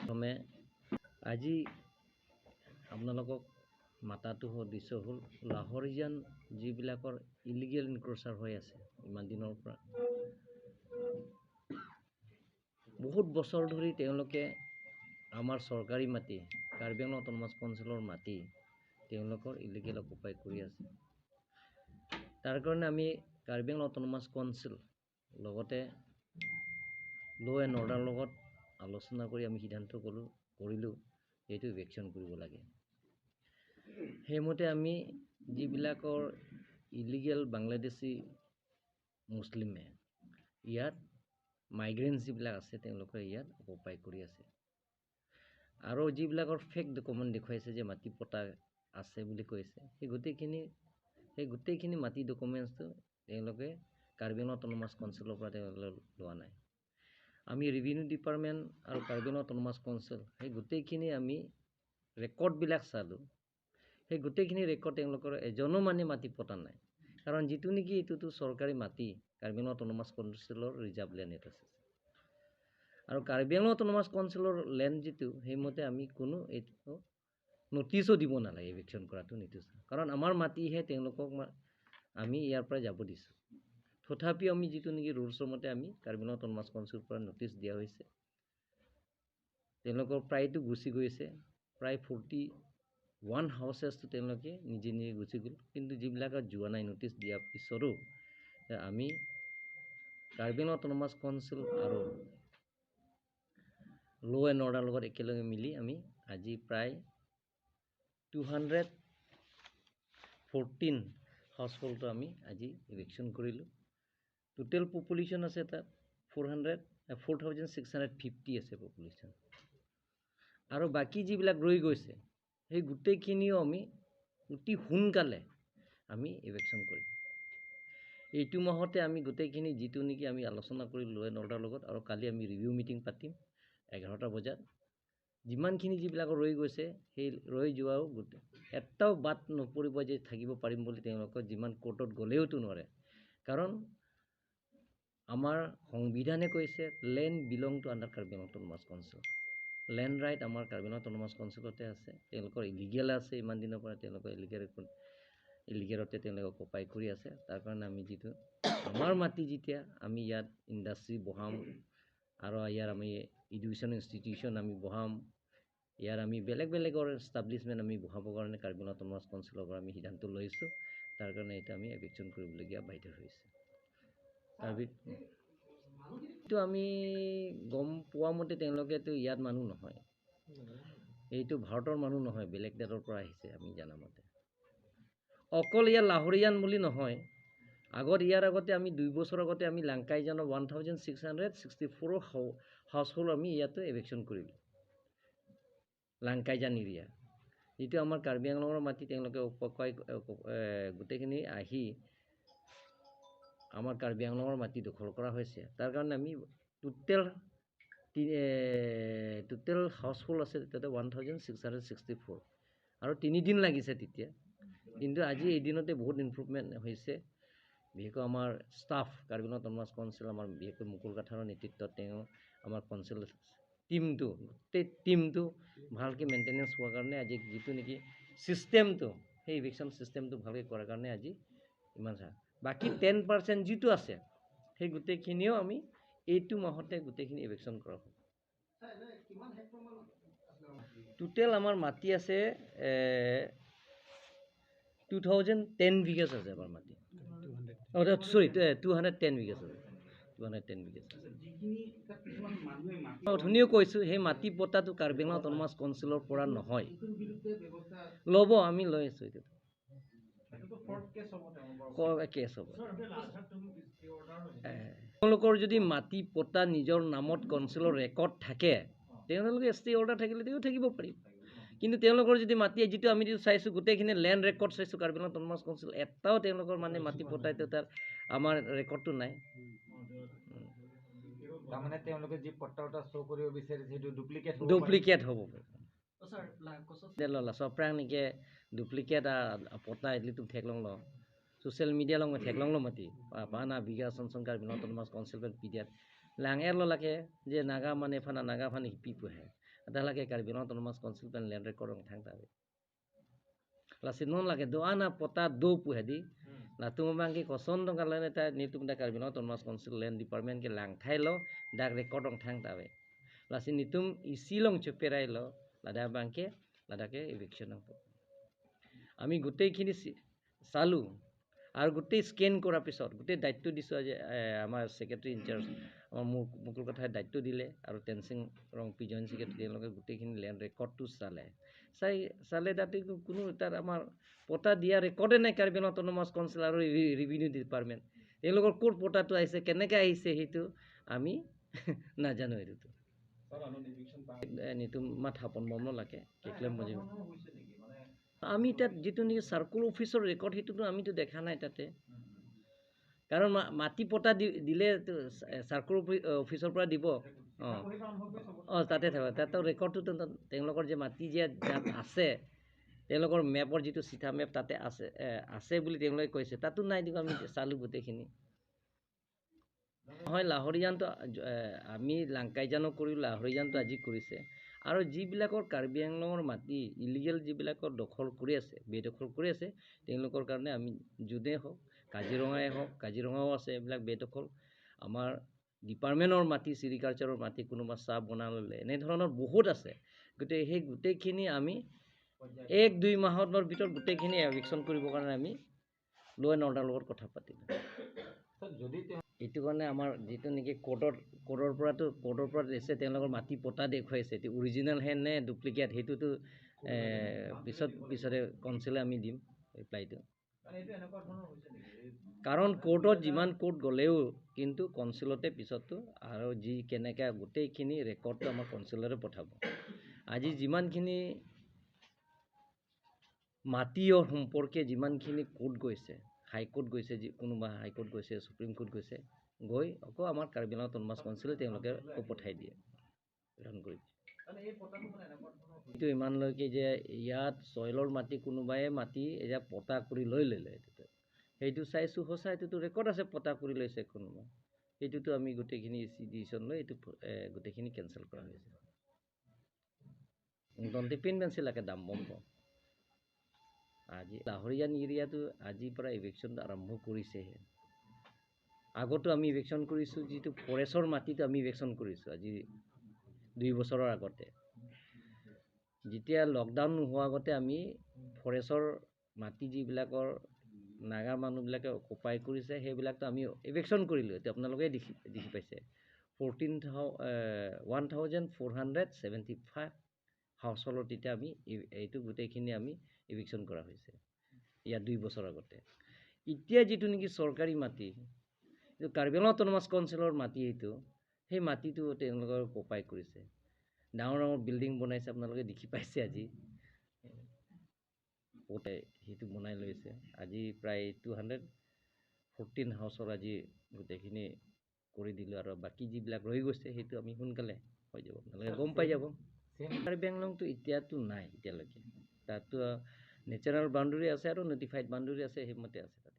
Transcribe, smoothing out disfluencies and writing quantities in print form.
প্ৰথমে আজি আপোনালোকক মাতাটো উদ্দেশ্য হ'ল লাহৰিজান যিবিলাকৰ ইলিগেল ইনক্ৰ'চাৰ হৈ আছে ইমান দিনৰ পৰা, বহুত বছৰ ধৰি তেওঁলোকে আমাৰ চৰকাৰী মাটি, কাৰ্বি আংলং অট'নমাছ কাউন্সিলৰ মাটি তেওঁলোকৰ ইলিগেল অকুপাই কৰি আছে। তাৰ কাৰণে আমি কাৰ্বি আংলং অট'নমাছ কাউন্সিল লগতে ল' এণ্ড অৰ্ডাৰ লগত আলোচনা কৰি আমি সিদ্ধান্ত কৰিলোঁ এইটো ইভেকশ্যন কৰিব লাগে। সেইমতে আমি যিবিলাকৰ ইলিগেল বাংলাদেশী মুছলিমে ইয়াত মাইগ্ৰেণ্ট যিবিলাক আছে তেওঁলোকে ইয়াত অকুপাই কৰি আছে আৰু যিবিলাকৰ ফেক ডকুমেণ্ট দেখুৱাইছে যে মাটি পটা আছে বুলি কৈছে, সেই গোটেইখিনি মাটি ডকুমেণ্টছটো তেওঁলোকে কাৰ্বি আংলং অট'নমাছ কাউন্সিলৰ পৰা তেওঁলোকে লোৱা নাই। আমি ৰেভিনিউ ডিপাৰ্টমেণ্ট আৰু কাৰ্বি আংলং অট'নমাছ কাউন্সিল সেই গোটেইখিনি আমি ৰেকৰ্ডবিলাক চালোঁ। সেই গোটেইখিনি ৰেকৰ্ড তেওঁলোকৰ এজনো মানে মাটি পতা নাই, কাৰণ যিটো নেকি এইটোতো চৰকাৰী মাটি, কাৰ্বি আংলং অট'নমাছ কাউন্সিলৰ ৰিজাৰ্ভ লেণ্ড আছে আৰু কাৰ্বি আংলং অট'নমাছ কাউন্সিলৰ লেণ্ড যিটো, সেইমতে আমি কোনো এইটো নটিচো দিব নালাগে, ইভিকশ্যন কৰাটো নটিচ, কাৰণ আমাৰ মাটিহে তেওঁলোকক আমি ইয়াৰ পৰা যাব দিছোঁ। তথাপিও আমি যিটো নেকি ৰুলছৰ মতে আমি কাৰ্বি আংলং অট'নমাছ কাউন্সিলৰ পৰা নটিচ দিয়া হৈছে। তেওঁলোকৰ প্ৰায়তো গুচি গৈছে, প্ৰায় 41 হাউচেছটো তেওঁলোকে নিজে নিজে গুচি গ'ল। কিন্তু যিবিলাকত যোৱা নাই নটিচ দিয়াৰ পিছতো, আমি কাৰ্বি আংলং অট'নমাছ কাউন্সিল আৰু ল' এণ্ড অৰ্ডাৰ লগত একেলগে মিলি আমি আজি প্ৰায় 214 হাউচহোল্ডটো আমি আজি ইভিকশ্যন কৰিলোঁ। টোটেল পপুলেশ্যন আছে তাত 4650 আছে পপুলেশ্যন। আৰু বাকী যিবিলাক ৰৈ গৈছে সেই গোটেইখিনিও আমি অতি সোনকালে আমি ইভিকশ্যন কৰিম। এইটো মাহতে আমি গোটেইখিনি যিটো নেকি আমি আলোচনা কৰি ল' এণ্ড অৰ্ডাৰ লগত আৰু কালি আমি ৰিভিউ মিটিং পাতিম 11টা বজাত। যিমানখিনি যিবিলাক ৰৈ গৈছে সেই ৰৈ যোৱাও গোটেই এটাও বাদ নপৰিব যে থাকিব পাৰিম বুলি তেওঁলোকৰ যিমান কোৰ্টত গ'লেওতো নোৱাৰে, কাৰণ আমাৰ সংবিধানে কৈছে land belong to under Karbi Anglong Autonomous Council. Land right আমাৰ কাৰ্বি আংলং অট'নমাছ কাউন্সিলতে আছে। তেওঁলোকৰ ইলিগেল আছে, ইমান দিনৰ পৰা তেওঁলোকৰ ইলিগেলতে তেওঁলোকে অকুপাই কৰি আছে। তাৰ কাৰণে আমি যিটো আমাৰ মাটি, যেতিয়া আমি ইয়াত ইণ্ডাষ্ট্ৰি বহাম আৰু ইয়াৰ আমি এডুকেশ্যন ইনষ্টিটিউশ্যন আমি বহাম, ইয়াৰ আমি বেলেগ বেলেগৰ এষ্টাব্লিছমেণ্ট আমি বহাবৰ কাৰণে কাৰ্বি আংলং অট'নমাছ কাউন্সিলৰ পৰা আমি সিদ্ধান্ত লৈছোঁ। তাৰ কাৰণে এইটো আমি এভিকশ্যন কৰিবলগীয়া বাধ্য হৈছে। তাৰপিছত আমি গম পোৱা মতে তেওঁলোকেতো ইয়াত মানুহ নহয়, এইটো ভাৰতৰ মানুহ নহয়, বেলেগ দেশৰ পৰা আহিছে আমি জনামতে। অকল ইয়াৰ লাহৰিয়ান বুলি নহয়, আগত ইয়াৰ আগতে আমি 2 বছৰ আগতে আমি লাংকাইজানৰ 1664 হাউচহোল্ড আমি ইয়াতো এভিকশ্যন কৰিলোঁ, লাংকাইজান এৰিয়া। যিটো আমাৰ কাৰ্বি আংলঙৰ মাটি তেওঁলোকে অকুপাই গোটেইখিনি আহি আমাৰ কাৰ্বি আংলঙৰ মাটি দখল কৰা হৈছে। তাৰ কাৰণে আমি টোটেল হাউচহোল্ড আছে তাতে 1664 আৰু 3 দিন লাগিছে তেতিয়া। কিন্তু আজি এদিনতে বহুত ইম্প্ৰুভমেণ্ট হৈছে। বিশেষকৈ আমাৰ staff, Karbi Anglong autonomous council, আমাৰ বিশেষকৈ মুকুল কাঠাৰৰ নেতৃত্বত তেওঁ আমাৰ কাউন্সিল টীমটো, গোটেই টীমটো ভালকৈ মেইনটেনেঞ্চ হোৱাৰ কাৰণে আজি যিটো নেকি ছিষ্টেমটো, সেই ইভিকশ্যন ছিষ্টেমটো ভালকৈ কৰাৰ কাৰণে আজি ইমান চা বাকী 10% যিটো আছে সেই গোটেইখিনিও আমি এইটো মাহতে গোটেইখিনি ইভিকশ্যন কৰা হ'ব। টোটেল আমাৰ মাটি আছে 2010 বিঘাছ আছে আমাৰ মাটি। অঁ, চৰি, 210 বিঘাছ আছে, 210 বিঘাছ আছে। অথনিও কৈছোঁ, সেই মাটি পট্টাটো কাৰ্বি আংলং অট'নমাছ কাউন্সিলৰ পৰা নহয়। ল'ব, আমি লৈ আছোঁ। এইটো কেছ হ'ব। তেওঁলোকৰ যদি মাটি পট্টা নিজৰ নামত কাউন্সিলৰ ৰেকৰ্ড থাকে, তেওঁলোকে ষ্টে অৰ্ডাৰ থাকিলে তেওঁ থাকিব পাৰিব। কিন্তু তেওঁলোকৰ যদি মাটি যিটো আমি যিটো চাইছোঁ, গোটেইখিনি লেণ্ড ৰেকৰ্ড চাইছোঁ, কাৰ্বি আংলং অট'নমাছ কাউন্সিল এটাও তেওঁলোকৰ মানে মাটি পট্টাইটো তাৰ আমাৰ ৰেকৰ্ডটো নাই। তাৰমানে তেওঁলোকে যি পট্টা শ্ব' কৰিব বিচাৰিছে সেইটো ডুপ্লিকেট? ডুপ্লিকেট হ'ব পাৰে। চপ্ৰাং নেকি ডুপ্লিকেট পট্টা এইটো ঠেকলং ল ছ'চিয়েল মিডিয়া লং ঠেকলং ল মাতি পানা বিঘা চনচন কাৰ্বি আংলং অট'নমাছ কাউন্সিল পিডিয়াত লাঙেৰ ললাকে যে নাগা মানে ফানা নাগা ফানি পিপুহে। আদালাকে Karbi Anglong autonomous council pen land record rong thang tabe lasi non lage do ana pota do puhedi la tumang ki koson dong kalane ta nitum da Karbi Anglong autonomous council land department ke lang thai lo dak record rong thang tabe lasi nitum isilong chuperai lo lada bangke ladake eviction আমি গোটেইখিনি চালোঁ আৰু গোটেই scan কৰাৰ পিছত গোটেই দায়িত্ব দিছোঁ আজি আমাৰ ছেক্ৰেটাৰী ইনচাৰ্জ আমাৰ মুকুল কথাই দায়িত্ব দিলে আৰু টেনচিং ৰংপি জইণ্ট ছেক্ৰেটাৰী তেওঁলোকে গোটেইখিনি লেণ্ড ৰেকৰ্ডটো চালে চাই চালে তাতে কোনো তাত আমাৰ পটা দিয়া ৰেকৰ্ডে নাই কাৰ্বি আংলং অট'নমাছ কাউন্সিল আৰু ৰেভিনিউ ডিপাৰ্টমেণ্ট তেওঁলোকৰ ক'ত পটাটো আহিছে কেনেকৈ আহিছে সেইটো আমি নাজানো। এইটোতো নিতুম মা থাপন বম লাগে কেকলেম বুজিব আমি তাত যিটো নেকি চাৰ্কুল অফিচৰ ৰেকৰ্ড সেইটোতো আমিতো দেখা নাই তাতে, কাৰণ মাটি পটা দিলে চাৰ্কুল অফিচৰ পৰা দিব। অঁ অঁ তাতে থাকিব, তাতো ৰেকৰ্ডটোতো তেওঁলোকৰ যে মাটি যে যাত আছে তেওঁলোকৰ মেপৰ যিটো চিঠা মেপ তাতে আছে আছে বুলি তেওঁলোকে কৈছে, তাতো নাই দিব। আমি চালোঁ গোটেইখিনি নহয়। লাহৰিজানটো আমি লাংকাইজানো কৰিলোঁ, লাহৰিজানটো আজি কৰিছে। আৰু যিবিলাকৰ কাৰ্বি আংলঙৰ মাটি ইলিগেল যিবিলাকৰ দখল কৰি আছে, বেদখল কৰি আছে, তেওঁলোকৰ কাৰণে আমি যোনেই হওক কাজিৰঙাই হওক, কাজিৰঙাও আছে এইবিলাক বেদখল, আমাৰ ডিপাৰ্টমেণ্টৰ মাটি চিৰিকালচাৰৰ মাটি কোনোবা চাহ বনাই ল'লে এনেধৰণৰ বহুত আছে। গতিকে সেই গোটেইখিনি আমি 1-2 মাহৰ ভিতৰত গোটেইখিনি এভিকশ্যন কৰিবৰ কাৰণে আমি ল' এণ্ড অৰ্ডাৰ লগত কথা পাতিলোঁ। এইটো কাৰণে আমাৰ যিটো নেকি কোৰ্টৰ পৰা দিছে, তেওঁলোকৰ মাটি পটা দেখুৱাইছে, এইটো অৰিজিনেলহে নে ডুপ্লিকেট সেইটোতো পিছতে কনচিলে আমি দিম ৰিপ্লাইটো। কাৰণ কোৰ্টত যিমান কোৰ্ট গ'লেও কিন্তু কনচিলতে পিছততো আৰু যি কেনেকৈ গোটেইখিনি ৰেকৰ্ডটো আমাৰ কনচিলতে পঠাব। আজি যিমানখিনি মাটিৰ সম্পৰ্কে যিমানখিনি কোৰ্ট গৈছে, হাইকোৰ্ট গৈছে, যি কোনোবা হাইকোৰ্ট গৈছে, সুপ্ৰিম কোৰ্ট গৈছে, গৈ আকৌ আমাৰ কাৰ্বি আংলং অট'নমাছ কাউন্সিলে তেওঁলোকে পঠাই দিয়ে গ্ৰহণ কৰি। এইটো ইমানলৈকে যে ইয়াত চইলৰ মাটি কোনোবাই মাটি এতিয়া পটা কৰি লৈ ল'লে, সেইটো চাইছোঁ সঁচা এইটোতো ৰেকৰ্ড আছে, পটা কৰি লৈছে কোনোবা, সেইটোতো আমি গোটেইখিনি ডিচিশ্যন লৈ এইটো গোটেইখিনি কেঞ্চেল কৰা হৈছে। দন্তি পিন পেঞ্চিল লাগে দাম বম আজি লাহৰিজান এৰিয়াটো আজিৰ পৰা ইভিকশ্যন আৰম্ভ কৰিছেহে। আগতো আমি ইভিকশ্যন কৰিছোঁ, যিটো ফৰেষ্টৰ মাটিটো আমি ইভিকশ্যন কৰিছোঁ আজি 2 বছৰৰ আগতে, যেতিয়া লকডাউন নোহোৱাৰ আগতে আমি ফৰেষ্টৰ মাটি যিবিলাকৰ নাগা মানুহবিলাকে অকুপাই কৰিছে সেইবিলাকতো আমি ইভিকশ্যন কৰিলোঁ। এতিয়া আপোনালোকে দেখি পাইছে 1475 হাউচ হোল্ডত তেতিয়া আমি এইটো গোটেইখিনি আমি ইভিকশ্যন কৰা হৈছে ইয়াত 2 বছৰ আগতে। এতিয়া যিটো নেকি চৰকাৰী মাটি, এইটো কাৰ্বি আংলং অট'নমাছ কাউন্সিলৰ মাটি, এইটো সেই মাটিটো তেওঁলোকৰ অকুপাই কৰিছে, ডাঙৰ ডাঙৰ বিল্ডিং বনাইছে, আপোনালোকে দেখি পাইছে আজি সেইটো বনাই লৈছে। আজি প্ৰায় 214 হাউচৰ আজি গোটেইখিনি কৰি দিলোঁ আৰু বাকী যিবিলাক ৰৈ গৈছে সেইটো আমি সোনকালে হৈ যাব, আপোনালোকে গম পাই যাব। কাৰ্বি আংলংটো এতিয়াতো নাই এতিয়ালৈকে, তাততো নেচাৰেল বাউণ্ডেৰী আছে আৰু নটিফাইড বাউণ্ডেৰী আছে, সেইমতে আছে তাতে।